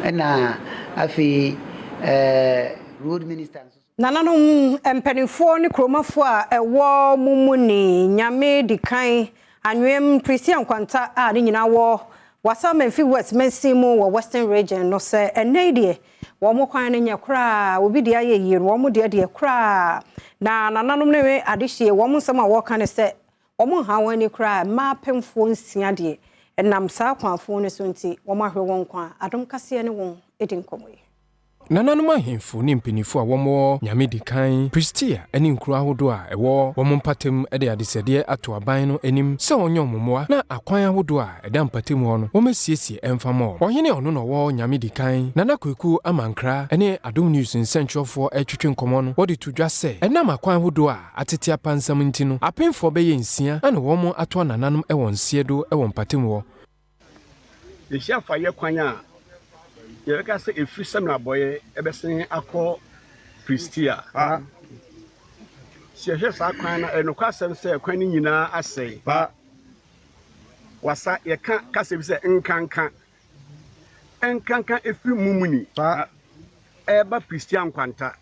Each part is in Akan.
Ɛna afei ɛɛ road minister nso. Nananom mpanimfoɔ ne kuromafoɔ a ɛwɔ mo mu ni Nyame di kan Anwem Prestea Nkwanta a ne nyinaa wɔ Wassa Amenfi West mansin mu wɔ Western Region no sɛ ɛnnɛ yi deɛ wɔn kwan no nyɛ koraa, obi deɛ ayɛ yie no wɔn deɛ deɛ koraa. Na nananom ne adehyeɛ wɔn nsɛm a wɔreka ne sɛ wɔn nha wɔn ani koraa. Mmaa apemfoɔ 6 deɛ ɛnam saa kwanfoɔ no so nti wɔn ahwɛ wɔn kwan. Adom Kaseɛ ne wɔn di nkɔmmɔ yi. Nananom ahemfo ne mpanimfoɔ a wɔwɔ Nyame di kan Prestea ne nkuro ahodoɔ a ɛwɔ wɔn mpatam de adesɛdeɛ ato aban no anim sɛ ɔnyɛ wɔn mmoa na akwan ahodoɔ a ɛda mpatam hɔ no wɔmɛsiesie ɛmfa ma wɔn. Ɔhene a ɔno na ɔwɔ Nyame di kan, Nana Kwaku Amankra, ne Adom News nsɛntwerɛfoɔ retwetwe nkɔmmɔ no, wɔde to dwa sɛ ɛnam akwan ahodoɔ a atete apansam nti no, apemfoɔ bɛyɛ 6 na wɔn atoa nananom wɔ nseɛ do wɔ mpatam hɔ. Yɛhyia fa yɛ kwan a yɛbɛka sɛ ɛfiri Sɛmina ɛbɛsen akɔ Prestea. Sɛ yɛhwɛ saa kwan no, ɛnokwa asɛm sɛ kwan no nyinaa asɛe. Wasa yɛka kasa bi sɛ nkanka. Nkanka ɛfiri Mumuni ɛreba Prestea Nkwanta.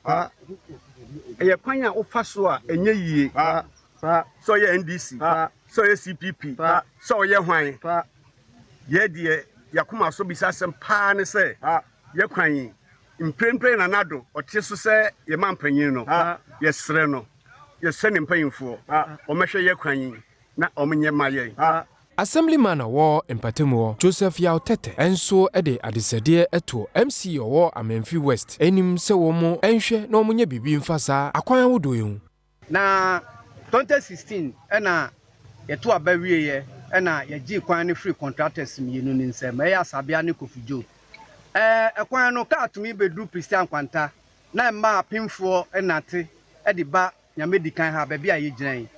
Ɛyɛ kwan a wofa so a ɛnyɛ yie. Sɛ ɔyɛ NDC, sɛ ɔyɛ CPP, sɛ ɔyɛ hwan. Yɛ deɛ yɛakoma so bisa asɛm paa ne sɛ yɛ kwan yi mprempren Nana Addo ɔte so sɛ yɛma mpanyin no, yɛsrɛ no, yɛsrɛ ne mpanyinfoɔ ɔmɛhwɛ yɛ kwan yi na ɔmonyɛ ma yɛn. Assemblyman a ɔwɔ mpatamu hɔ, Joseph Yaw Tete, nso de adesɛdeɛ to MCE ɔwɔ Amenfi West anim sɛ wɔn nhwɛ na wɔnyɛ biribi mfa saa akwan ahodoɔ yi ho. Na 2016 ɛna yɛto aba wieɛ, ɛna yɛgye kwan no firi contractors mmienu ne nsam, ɛyɛ Asabea ne Kofi Joe. Ɛkwan no kaa tumi bɛduru Prestea Nkwanta na mmaa apemfoɔ ɛnate ɛde ba Nyame di kan ha baabi a yɛgyina yi.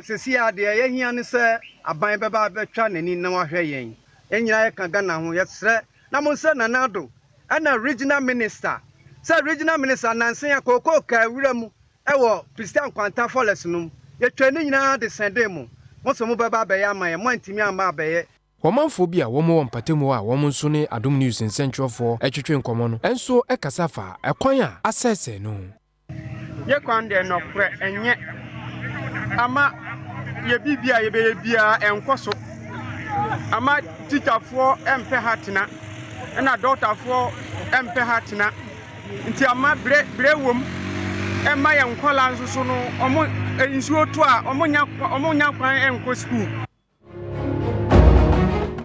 Sisi a deɛ yɛhia ne sɛ aban bɛba bɛtwa n'ani na wahwɛ yɛn. Yɛn nyinaa yɛka Ghana ho. Yɛsrɛ na mo nsrɛ Nana Addo ɛna regional minister sɛ regional minister nansen a kookoo kaa wura mu ɛwɔ Prestea Nkwanta forest no mu, yɛtwa ne nyinaa de sɛnde mo mo sɛ mo bɛba abɛyɛ ama yɛn, mo antumi amma abɛyɛ. Ɔmanfoɔ bi a wɔn wɔ mpatamu hɔ a wɔn nso ne Adom News nsɛntwerɛfoɔ atwitwe nkɔmmɔ no nso kasa fa ɛkwan a asɛesɛe no ho. Yɛ kwan deɛ, nɔkorɛ ɛnyɛ ama yɛ biribi a yɛbɛyɛ biara ɛnkɔ so ama tikyafoɔ ɛmpɛ ha tena, ɛna dɔktafoɔ ɛmpɛ ha tena, nti ama berɛ berɛ wom ɛma yɛn nkɔla nso so no, ɔmo nsuo to a, ɔmo nya kwan ɛnkɔ sukuu.